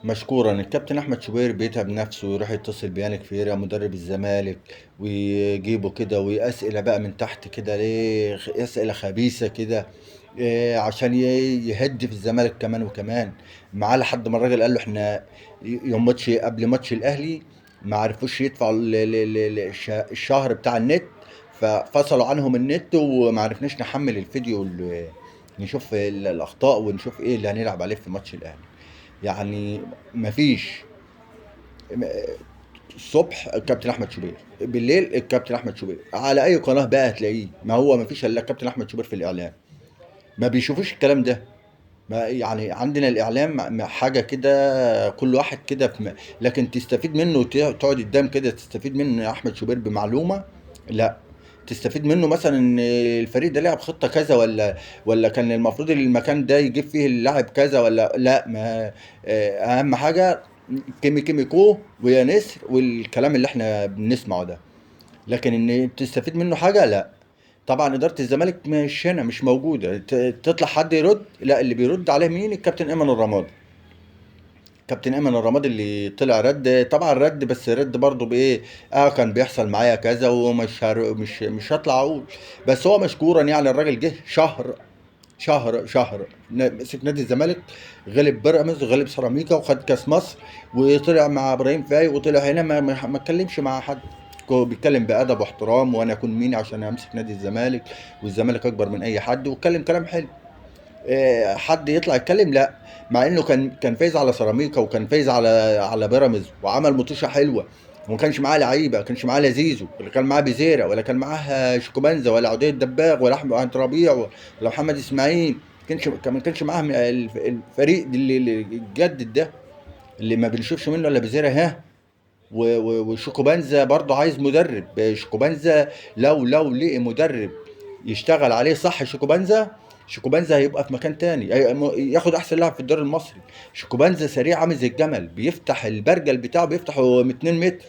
مشكورا الكابتن احمد شوبير بيتعب نفسه ويروح يتصل بيانك فيرا مدرب الزمالك ويجيبه كده، واسئلة بقى من تحت كده، ليه اسئلة خبيثة كده؟ إيه، عشان يهد في الزمالك كمان وكمان معاه، لحد ما الراجل قال له احنا يوم ماتش قبل ماتش الاهلي ما عرفوش يدفعوا الشهر بتاع النت، ففصلوا عنهم النت وما عرفناش نحمل الفيديو نشوف الاخطاء ونشوف ايه اللي هنلعب عليه في ماتش الاهلي. يعني مفيش، الصبح الكابتن احمد شوبير، بالليل الكابتن احمد شوبير، على اي قناة بقى هتلاقيه. ما هو مفيش الا الكابتن احمد شوبير في الاعلام، ما بيشوفوش الكلام ده. ما يعني عندنا الاعلام حاجة كده، كل واحد كده في لكن تستفيد منه تقعد قدام كده تستفيد منه يا احمد شوبير بمعلومة، لا تستفيد منه مثلا ان الفريق ده لعب خطه كذا، ولا كان المفروض المكان ده يجيب فيه اللاعب كذا، ولا لا. ما اهم حاجة كيمي كيميكو ويا نسر والكلام اللي احنا بنسمعه ده، لكن ان تستفيد منه حاجة لا. طبعا ادارة الزمالك مش هنا، مش موجودة، تطلع حد يرد؟ لا، اللي بيرد عليه مين؟ الكابتن ايمن الرمادي. كابتن ايمن الرمادي اللي طلع رد، طبعا رد، بس رد برضه بايه؟ كان بيحصل معايا كذا ومش مش مش هطلع اقول، بس هو مشكورا يعني الراجل جه شهر شهر شهر مسك نادي الزمالك، غلب بيراميدز وغلب سيراميكا وخد كاس مصر، وطلع مع ابراهيم فايق وطلع هنا ما اتكلمش مع حد، هو بيتكلم بادب واحترام، وانا اكون مين عشان امسك نادي الزمالك، والزمالك اكبر من اي حد، واتكلم كلام حلو. حد يطلع يتكلم؟ لا، مع انه كان فايز على سيراميكا وكان فايز على بيراميدز وعمل مطوشه حلوة، وما كانش معاه لعيبة، ما كانش معاه لزيزو، ولا كان معاه بيزيرا، ولا كان معاه شيكوبانزا، ولا عدي الدباغ، ولا احمد ربيع، ولا محمد اسماعيل، ما كانش معاه الفريق اللي اتجدد ده، اللي ما بنشوفش منه الا بيزيرا. ها، وشيكوبانزا برضه عايز مدرب. شيكوبانزا لو لقي مدرب يشتغل عليه صح، شيكوبانزا هيبقى في مكان تاني، ياخد احسن لاعب في الدوري المصري. شيكوبانزا سريع عامل زي الجمل، بيفتح البرجل بتاعه بيفتحه من 2 متر.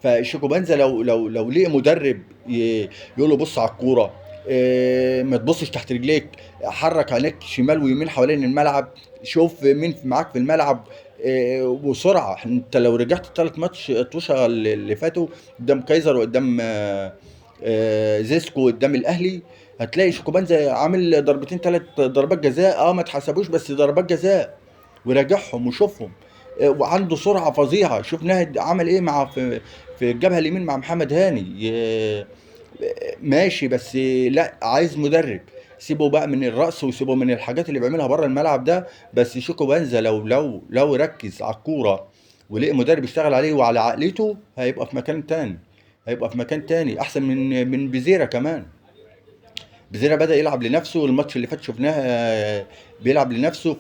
فشيكوبانزا لو لقي مدرب يقول له بص على الكورة، ما تبصش تحت رجليك، حرك عينيك شمال ويمين حوالين الملعب، شوف مين معاك في الملعب، وسرعة. انت لو رجعت الثلاث ماتش الطوشه اللي فاتوا قدام كايزر وقدام زيسكو قدام الاهلي، هتلاقي شيكوبانزا عامل ضربتين ثلاث ضربات جزاء، ما اتحسبوش بس ضربات جزاء، وراجعهم وشوفهم، وعنده سرعة فظيعة. شوف ناهد عمل ايه مع في الجبهة اليمين مع محمد هاني، ماشي، بس لا عايز مدرب. سيبه بقى من الرأس وسيبه من الحاجات اللي بيعملها بره الملعب ده، بس شيكو بانزا لو ركز على الكورة ولقي مدرب يشتغل عليه وعلى عقليته، هيبقى في مكان تاني، هيبقى في مكان تاني احسن من بيزيرا كمان. بيزيرا بدأ يلعب لنفسه، الماتش اللي فات شفناه، بيلعب لنفسه.